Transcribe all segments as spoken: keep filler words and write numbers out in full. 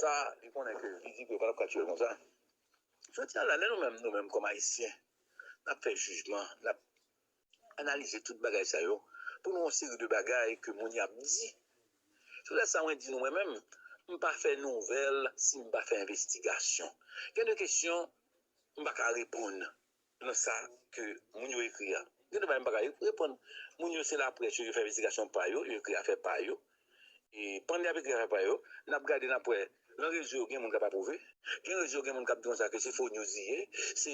Sa, li konnen ke li di ke yo pa t ap ka tiye l konsa. Jodi a la, lè nou menm, nou menm kòm Ayisyen, n ap fè jijman, n ap analize tout bagay sa yo, pou nou yon seri de bagay ke moun y ap di. Se poutèt sa mwen di nou, mwen menm, m pa fè nouvèl si m pa fè envestigasyon. Gen de kesyon, m pa ka reponn nan sa ke moun yo ekri a. Gen de bagay m pa ka reponn. Moun yo se laprès yo, yo fè envestigasyon pa yo, yo ekri afè pa yo. E pandan y ap ekri afè pa yo, n ap gade, n ap wè, nan rezo yo gen moun k ap apwouve. Gen rezo yo gen moun k ap di konsa ke se fo news li ye, se,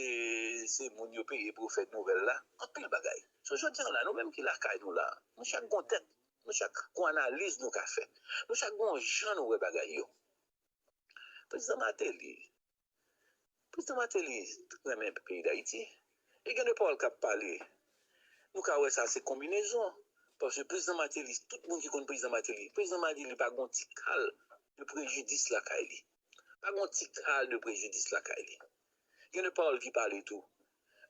se moun yo peye pou yo fè nouvèl la. Anpil bagay. So, jodi a la, nou menm ki lakay nou la, nou chak gon tèt, nou chak gon analiz nou ka fè. Nou chak gon jan nou wè bagay yo. Prezidan Martelly, Prezidan Martelly renmen peyi Dayiti. E gen de pawòl k ap pale. Nou ka wè sa se konbinezon. Paske Prezidan Martelly, tout moun ki konn Prezidan Martelly, Prezidan Martelly pa gon ti kal de prejidis lakay li. Pa gon ti kal de prejidis lakay li. Gen de pawòl ki pale tou.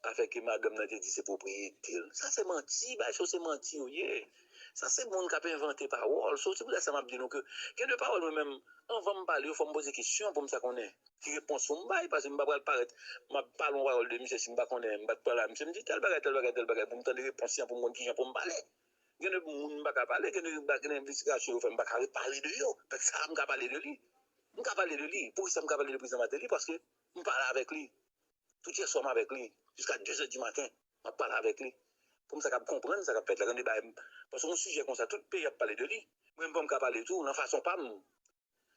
Afè ke madanm nan te di se pwopriyete l. Sa se manti, bagay sa yo se manti yo ye. Sa se moun k ap envante pawòl. So, se pou sa m ap di nou ke gen de pawòl mwen menm, anvan m pale yo, fò m poze kesyon pou m sa konnen ki repons pou m bay, paske m pa pral parèt, m ap pale yon pawòl de misye, si m pa konnen, m pa t pale a misye, m di tèl bagay, tèl bagay, tèl bagay, pou m tande repons li an, pou m konn kijan pou m pale. Gen de moun m pa ka pale, gen de ba-, gen de envestigasyon yo fè, m pa ka repale de yo. Pèk sa a, m ka pale de li. M ka pale de li. Poukisa m ka pale de Prezidan Martelly? Paske m pale avèk li. Tout yè swa, m avèk li. Jiska de zè di maten, m ap pale avèk li. Pou m sa kab konprann sa k ap fèt la. Gen de bagay, m, paske yon sijè konsa, tout peyi ap pale de li. Mwen menm, fò m ka pale tou, nan fason pa m.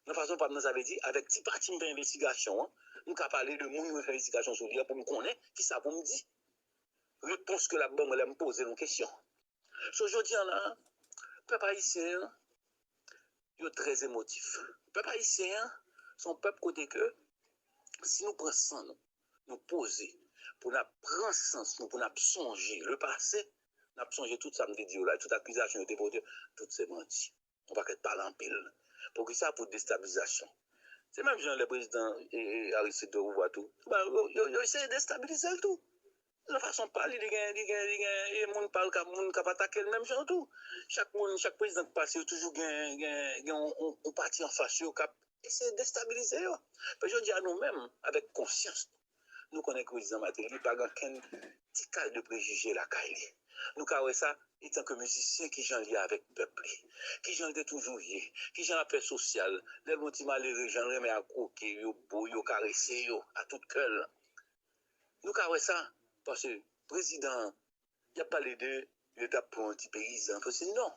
Nan fason pa m nan, sa vle di, avèk ti pati m fè envestigasyon an, m ka pale de moun mwen fè envestigasyon sou li an pou m konnen kisa pou m di. Repons ke l ap ban mwen lè m poze l yon kesyon. So, jodi a la, pèp ayisyen an, yo trè emotif. Pèp ayisyen an, se yon pèp kote ke, si nou pran san nou, nou poze, pou n ap pran sans nou, pou n ap sonje le pase, n ap sonje tout sa m te di yo la, tout akizasyon yo te pote, tout se manti. Yon pakèt pale anpil. Poukisa? Pou destabilizasyon. Se menm jan lè prezidan, e, e, Aristide te o pouvwa tou. Ba, yo, yo, yo eseye destabilize l tou. Nan fason pa li, li gen, li gen, li gen, e, moun pa l k ap, moun k ap atake l menm jan tou. Chak moun, chak prezidan k pase, yo toujou gen, gen, gen yon, yon, yon pati anfas yo k ap eseye destabilize yo. Men jodi a nou menm, avèk konsyans nou, nou konnen ke prezidan Martelly pa gen okenn ti kal de prejije lakay li. Nou ka wè sa, etanke mizisyen, kijan l ye avèk pèp li, kijan l te toujou ye, kijan l ap fè sosyal, lè l wè yon ti malere, jan l renmen akwoke yo, bo yo, karese yo, a tout kè l. Nou ka wè sa, paske prezidan an, y ap pale de yo t ap pran yon ti peyizan. Fò se non.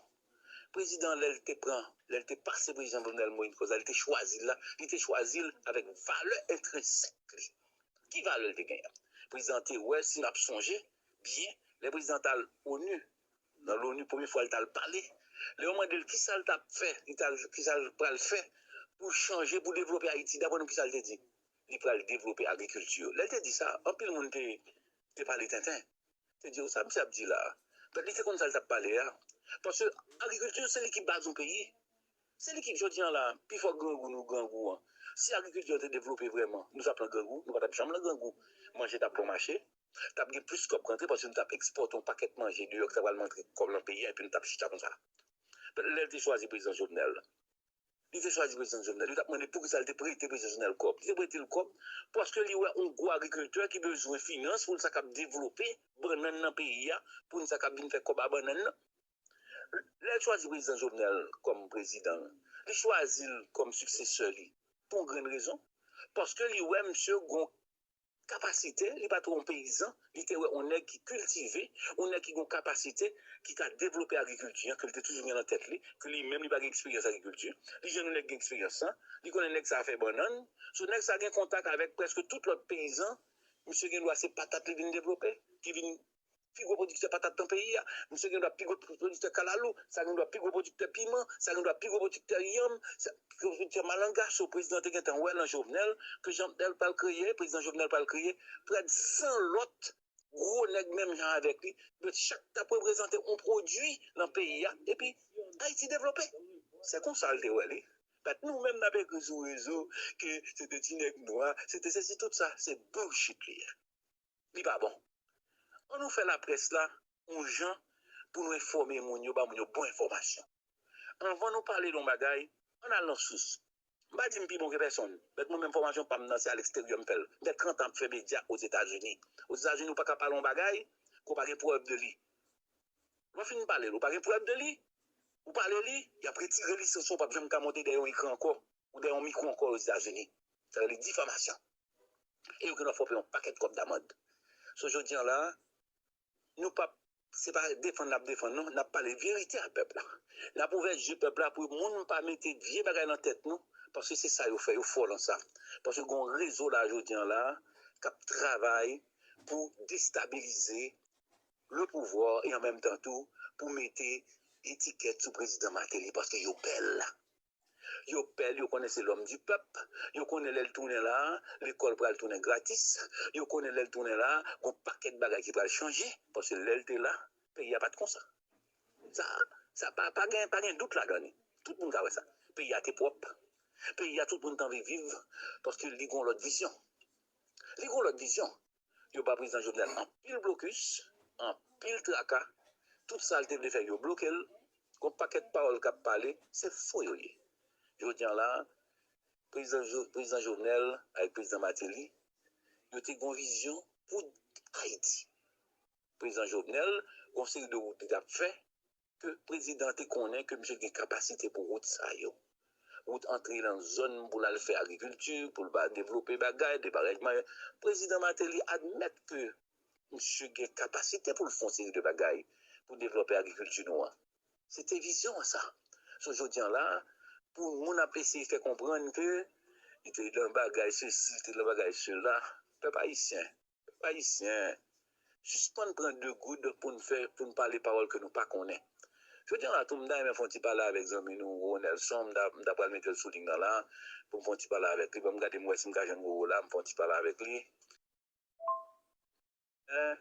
Prezidan, lè l te pran, lè l te pase prezidan Jovenel Moïse konsa, li te chwazi l la, li te chwazi l avèk valè entrensèk li. Ki valè l te genyen? Prezidan te wè, si n ap sonje byen, lè prezidan t al onu, nan lonu, premye fwa l t al pale, lè yo mande l kisa l t ap fè, li t al, kisa l pral fè pou chanje, pou devlope Ayiti, daprè nou, kisa l te di? Li pral devlope agrikilti. Lè l te di sa, anpil moun te, te pale tenten. Te di, "O, sa misye ap di la a?" Donk, li te konn sa l t ap pale a. Paske agrikilti, se li ki baz yon peyi. Se li ki, jodi a la, pifò grangou nou grangou an. Si agrikilti an te devlope vrèman, nou t ap nan grangou, nou pa t ap janm nan grangou. Manje t ap bon mache, t ap gen plis kòb k rantre, paske nou t ap ekspòte yon pakèt manje deyò ki ta pral rantre kòb nan peyi a, epi nou t ap chita konsa. Lè l te chwazi prezidan Jovenel, li te chwazi prezidan Jovenel, yo t ap mande poukisa l te prete prezidan Jovenel kòb. Li te prete l kòb paske li wè yon gwo agrikiltè ki bezwen finans pou l sa kab devlope bannann nan peyi a, pou l sa kab vin fè kòb a bannann nan. Lè l chwazi prezidan Jovenel kòm prezidan, li chwazi l kòm siksesè li pou yon grenn rezon. Paske li wè misye gon kapasite, li pa t wè yon peyizan, li te wè yon nèg ki kiltive, yon nèg ki gon kapasite, ki ka devlope agrikilti an, ke li te toujou gen nan tèt li, ke li menm li pa gen eksperyans agrikilti. Li jwenn yon nèg gen eksperyans lan, li konnen nèg sa a fè bannann. So, nèg sa a gen kontak avèk prèske tout lòt peyizan. Misye gen dwa se patat li vin devlope, ki vin pi gwo pwodiktè patat nan peyi a. Misye gen dwa pi gwo pwodiktè kalalou, sa gen dwa pi gwo pwodiktè piman, sa gen dwa pi gwo pwodiktè yanm, sa pi gwo pwodiktè malanga. So, prezidan te gentan wè nan Jovenel, ke Jovenel pral kreye, prezidan Jovenel pral kreye prè de san lòt gwo nèg menm jan avèk li. Donk, chak t ap reprezante yon pwodui nan peyi a, epi Ayiti devlope. Se konsa l te wè li. Bat nou menm n ap ekri sou rezo ke se te ti nèg nwa, se te sesi, tout sa, se bullshit li ye. Li pa bon. Ann nou fè laprès la yon jan pou nou enfòme moun yo, ba moun yo bon enfòmasyon. Anvan nou pale de yon bagay, ann al nan sous. M pa di m pi bon ke pèsonn. Mèt mwen menm fòmasyon pa m nan se a leksteryè m fè l. M fè trant an ap fè medya Ozetazini. Ozetazini ou pa ka pale yon bagay ke w pa gen prèv de li. Lè w fin pale l, ou pa gen prèv de li. Ou pale li, y ap retire lisans ou, w p ap janm ka monte dèyè yon ekran ankò, ou dèyè yon mikwo ankò Ozetazini. Sa rele difamasyon. E yo gen dwa frape yon pakèt kòb damann. So jodi an la, nou p ap, se pa defann n ap defann non, n ap pale verite a pèp la. N ap ouvè je pèp la pou moun pa mete vye bagay nan tèt nou, paske se sa yo fè, yo fò lan sa. Paske gen yon rezo la jodi an la k ap travay pou destabilize le pouvwa e an menm tan tou pou mete etikèt sou prezidan Martelly paske yo pè l. Yo pè l, yo konnen se lòm di pèp, yo konnen lè l tounen la, lekòl pral tounen gratis, yo konnen lè l tounen la, gon pakèt bagay ki pral chanje, paske lè l te la, peyi a pa t konsa. Sa, sa pa, pa gen, pa gen dout ladan li. Tout moun ka wè sa. Peyi a te pwòp. Peyi a tout moun t anvi viv, paske li gon lòt vizyon. Li gon lòt vizyon. Yo ba prezidan Jovenel anpil blokis, anpil traka. Tout sa l te vle fè, yo bloke l. Gon pakèt pawòl k ap pale, se fo yo ye. Jodi an la, prezidan Jo- prezidan Jovenel avèk prezidan Martelly, yo te gon vizyon pou Ayiti. Prezidan Jovenel, gon seri de wout li t ap fè, ke prezidan te konnen ke misye gen kapasite pou wout sa yo. Wout antre lan zòn pou l al fè agrikilti, pou l ba devlope bagay, debarèjman. Prezidan Martelly admèt ke misye gen kapasite pou l fè yon seri de bagay pou devlope agrikilti nou an. Se te vizyon an sa. So jodi an la, pou moun ap eseye fè konprann ke li te lan bagay sesi, li te lan bagay sela, pèp ayisyen, pèp ayisyen, sispann pran de goud pou n fè, pou n pale pawòl ke nou pa konnen. Jodi an la tou, m ta renmen fè yon ti pale avèk zanmi nou Ronelson, m ta, m ta pral mete l sou liy nan la, pou m fè yon ti pale avèk li. Ban m gade m wè si m ka jwenn Roro la, m fè yon ti pale avèk li. Eh,